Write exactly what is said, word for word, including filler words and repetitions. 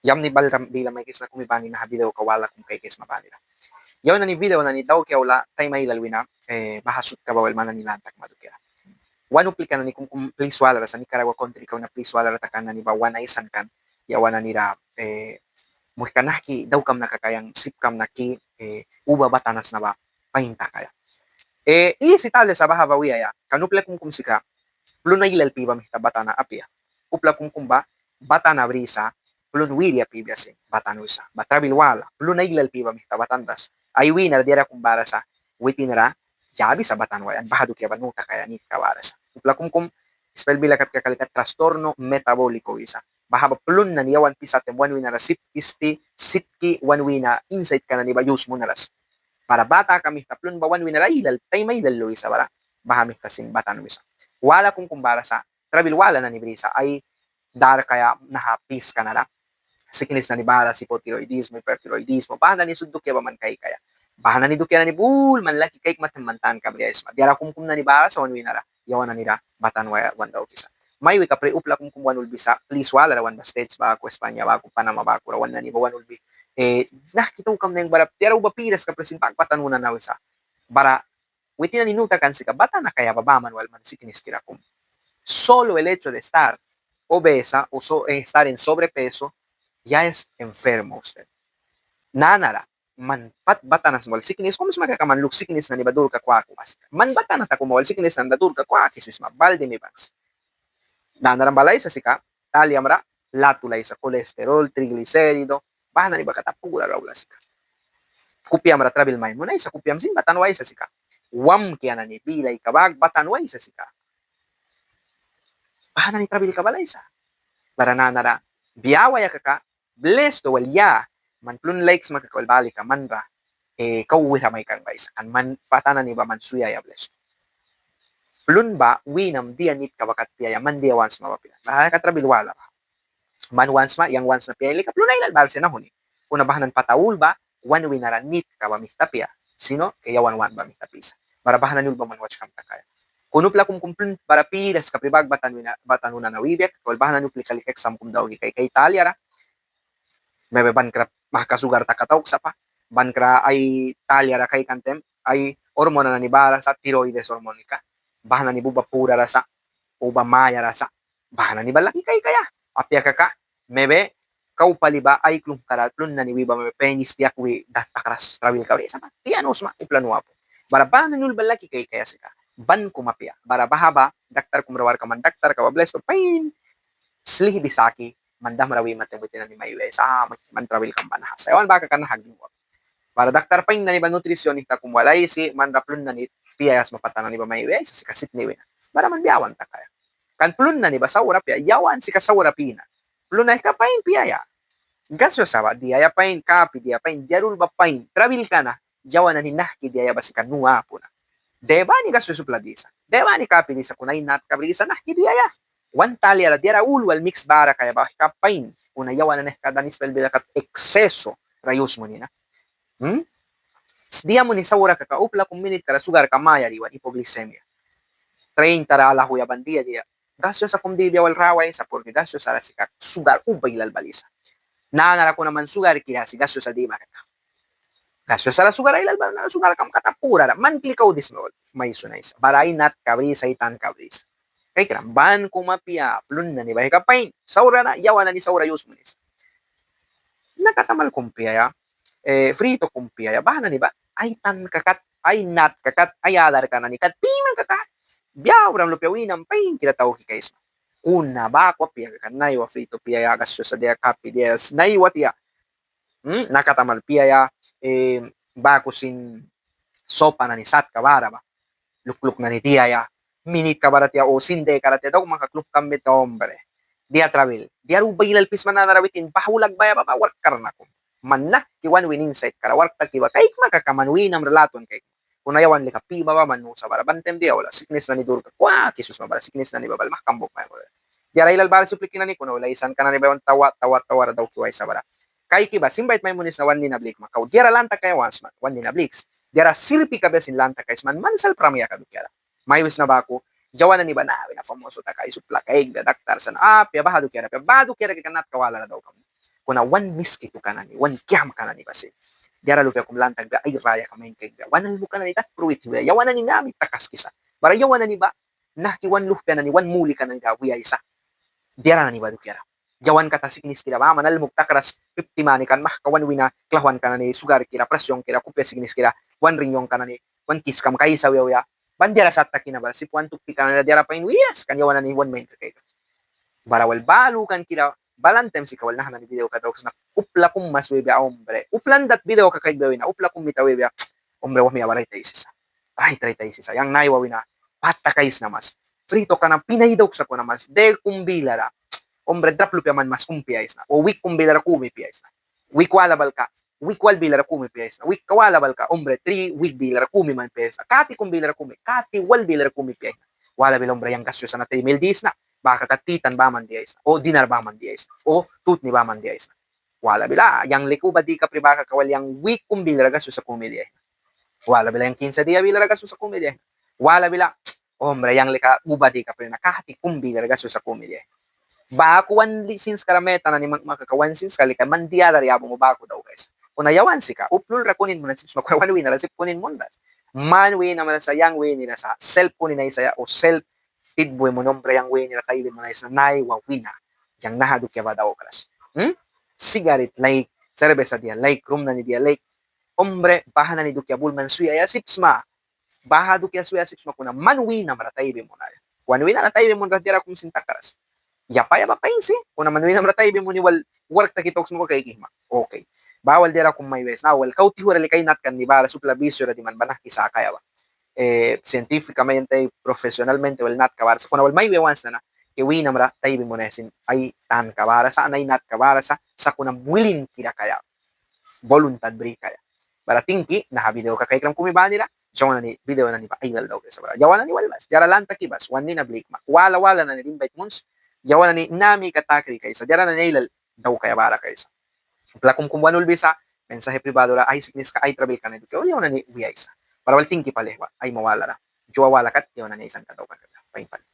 Yamni balram bila maikisna kumi bani naha video ka wala kum kaikisma banira. Yawan nani video nani dauki aula taim ailal wina, eh, baha sutka ba wel man nani lan takma dukiara. Wan uplika nani kumkum plis walara sa, Nicaragua country ka wina plis walara takan nani ba wan aisan kan yawan nanira, eh, muihka nahki daukamna kaka yang sip kamna ki, eh, uba batana sna ba pain takaia. Eh, isi talia sa baha ba wiaia, kan upla kumkum sika plun ailal pi ba mihta batana apia. Upla kumkum ba batana brisa, plun wiria pi bia sin batan wisa. Ba trabil wala, plun ailal pi ba mihta batan ras. Ai winara diara kum bara sa, witinra yabisa batan waia, an baha dukia ba nu takaia nitka bara sa. Upla kumkum ispel bila kat kaka lika trastorno metabólico wisa. Baha ba plun nani yawan pisa taim wan winara sip isti, sitki wan wina insaitka nani ba yus munaras. Bara ba taka mihta plun ba wan winara ailal, taim ailal luisa bara. Baha mihta sin batan wisa. Wala kumkum bara sa, trabil wala nani brisa, ai darkaia naha piska nara. Siknis nani bara sa, hipotiroidismo, hipertiroidismo, baha nani sut dukia ba man kaikaia. Baha nani dukia nani bul man laki kaikma taim man tanka briaisma. Diara kumkum nani bara sa wan winara, yawan nanira batan waia wan daukisa. Mai wi kapri upla kumkum wan ulbisa plis walara wan ba States baku, España baku, Panamá bakura wan nani ba wan ulbi, eh, nahki taukamna yang bara diara uba piras kapri sin bak batan wina na wisa. Bara witin nani nu takan sika batana kaia ba baman wal man sikniskira kum. Solo el hecho de estar obesa o so-, eh, estar en sobrepeso ya es enfermo usted. Nanara man pat batana sma wal siknis kum sma kaka man luk siknis nani ba durka kwaku ba sika. Man batana takuma wal siknis nani ba durka kwaki swisma, bal dimi baks. Nanara balaisa sika, taliamra latulaisa, colesterol, triglicérido, baha nani ba kata purara aula sika. Kupiamra trabil mai munaisa, kupiam sin batan waisa sika. Wamkia nani bilaika bak batan waisa sika. Baha nani trabilka balaisa. Bara nanara biawaia kaka, blestu wal ya, man plun laiksma kaka wal balika manra, eh, kau wira maikan baisa, kan man batana nani ba man swiaia blestu. Plun ba winam dia nitka ba kat piaia, man dia want sma ba piaia. Baha ka trabil wala ba. Man want sma, yang want sna piaia lika plun ailal bara sin nahuni. Kuna baha nani pat aul ba wan winara nitka ba mihta apia, sino que yawan want ba mihta apisa. Bara baha nani ul ba man wachkam takaia. Kuna upla kumkum plun bara piras kapri bak batan wina, batan wina na wibia kaka wal baha nani uplika lika eksam kum dauki kaikaia taliara. Mebe bankra mahka sugar taka tauk sapa, bankra ai taliara kaikan taim ai hormona nani bara sa, tiroides hormonika, baha nani ba uba purara sa, uba mayara sa, baha nani ba laki kaikaia. Apia kaka, mebe kau pali ba ai klungkara plun nani wi ba mebe penis tiak wi dahtakras trabilka brisa ba. Dia nu sma, upla nu apu. Bara baha nani ul ba laki kaikaia sika. Ban kum apia. Bara baha ba daktar kumra warka man daktarka ba blestu pain slihbi saki man dahmra wi mate witin nani mai wiaisa, ah, man trabilkam ba naha sa. Yawan ba kaka naha giwa. Bara daktar pain nani ba nutricionista kum wal aisi, manra plun nani piaia sma pata nani ba mai wiaisa sika sitni wina. Bara man biawan takaia. Kan plun nani ba saura apia, yawan sika saura pi na. Plun aihka pain piaia. Gaseosa ba diaia pain, kapi dia pain, diara ul ba pain, trabilka na yawan nani nahki diaia ba sika nu apu na. Deba ni gaseosa upla disa, deba ni kapi disa, kuna ai natka brisa nahki diaia. Wan taliara diara ul wal mix bara kaia ba aihka pain, kuna yawan nani aihka dan ispel bila kat exceso ra yus muni na. Hmm? Dia muni saura kaka upla kum minitkara sugarka mayari wan, hipoglicemia. Treinta ra alahwi aban dia dia. Gaseosa kum dibia wal rawaisa, porque gaseosa ra sika sugar uba ailal balisa. Nanara kuna man sugarkira si gaseosa dima kaka. Gaseosa ra sugar ailal bal, nanara sugarkam kata purara. Man kli kau disma wal mai sunaisa. Bara ai natka brisa, ai tanka brisa. Kaikram, ban kum apia, plun nani ba aihka pain. Saura na, yawan nani saura yus munisa. Natka tamal kum piaia, eh, frito kum piaia, baha nani ba ai tanka kat, ai natka kat, ai adarka nani kat pima kaka, biawram lupia winam painkira tauki kaisma. Kuna baku apia kaka naiwa frito piaia, gaseosa dia, kapi dia, naiwa tia. Hmm? Natka tamal piaia, eh, baku sin sopa nani satka bara ba. Lukluk nani diaia, minitka bara tia o sin deka ra tia daukma kaka kluk kambia, hombre. Dia trabil, diara uba ailal pisma nanara witin baha ulak baia ba, ba wark karna kum. Man nahki wan wina insaitkara wark taki ba kaikma kaka man winamra latwan kaikma. Kuna yawan lika pi ba ba man nusa bara ban taim dia wala siknis nani durka kwaki susma bara siknis nani ba bal mahkam buk mai wala. Diara ailal bara si uplika nani kuna wala aisanka nani ba wan tawa, tawa, tawara dauki waisa bara. Kaiki ba sin bait mai munisna wan nina blikma kau diara lan takaia want sma, wan nina bliks. Diara sirpi kabia sin lan takaisma, man sal pramyaka dukiara. Mai wisna baku, yawan nani ba na wina famoso takaia, ai upla kaikbia, daktar sa na apia, baha dukiara apia, baha dukiara kaka natka walara daukam. Kuna wan Miskitu kan nani, wan kiamka nani ba sin diara lupia kum lan takbia ai rayaka main kaikbia. Wan almuka nani dat pruit wia, yawan nani nami takaskisa. Bara yawan nani ba nahki wan luhpia nani, wan mulika nani ra wiaisa diara nani ba dukiara. Yawan kata sikniskira baman almuk takras, fifti mani kan mahka wan wina, klauhanka nani, sugarkira, presionkira, kupia sikniskira, wan riñonka nani, wan kiskamka aisawi auya. Ban diara sat taki na bara sip wan tuktika nani ra diara pain wias kan yawan nani wan main kaikras. Bara wal baha lukankira balan taim sika wal naha nani videoka daukras na, upla kum mas wibia, hombre. Upla nani dat videoka kaikbia wina upla kum mita wibia, hombre, wahmia ba rait aisisa. Rait rait aisisa. Yang naiwa wina pat takaisna mas. Fritoka na pin ai dauksa kuna mas de kum bilara, hombre, drap lupia man mas kum piaisna. O wik kum bilara kumi piaisna. Wik wala balka, wik wal bilara kumi piaisna. Wikka wala balka, hombre, tri wik bilara kumi man piaisna. Kati kum bilara kumi, kati wal bilara kumi piaisna. Wala bila, hombre, yang gaseosa na tri mil disna. Baha kaka titan baman diaisna, o dinar baman diaisna, o tutni baman diaisna. Wala bila, yang lika uba dikapri baha kaka wal yang wik kum bilara gaseosa kumi diaisna. Wala bila, yang kinsa dia bilara gaseosa kumi diaisna. Wala bila, hombre, yang lika uba dikapri na kati kum bilara gaseosa kumi diaisna. Baku wan sinskara meta nani mangkma kaka wan sinska lika man dia dari abu mo baku daukaisa. Kuna yawan sika upla lulra kunin munaia sip sma, kuna wan winara sip kunin munras. Man winamra sa, yang winira sa, selp kunin aisaia o selp titbui muni, hombre, yang winira taibi munaisna naiwa wina. Yang naha dukia ba daukras. Sigarit laik, serbesa dia laik, rum nani dia laik, hombre, baha nani dukia bul man swiaia sip sma. Baha dukia swiaia sip sma, kuna man winamra taibi munaia. Wan winara taibi munras diara kum sin takras. Yapaia ba pain si, kuna man winamra taibi muni wal wark taki tauks muka kaikisma. Ok. Baha wal diara kum mai wes na wal kau tihura lika ai natka nani bara sa, upla bisiora diman ba nahki sakaia ba. Científicamente y profesionalmente wal natka bara sa, kuna wal mai wi wan sna na, que winamra taibi munaia sin ai tanka bara sa, an ai natka bara sa, sakuna wilinkira kaia, voluntad brikaia. Bara tingki, naha videoka kaikram kumi banira, yawan nani video nani ba ailal daukaisa bara. Yawan nani wal bas, diara lan taki bas, wan nina blikma. Wala wala nani ra invait muns, yawan nani nami ka takri kaisa, diara nani ailal daukaia bara kaisa. Upla kum kum wan ulbisa, mensaje privado ra ai sikniska, ai trabilka nani dukia wal yawan nani wiaisa. Bara wal tingki pali ba, aima walara. Yua wala kat yawan nani aisanka daukan kaka. Pain pali.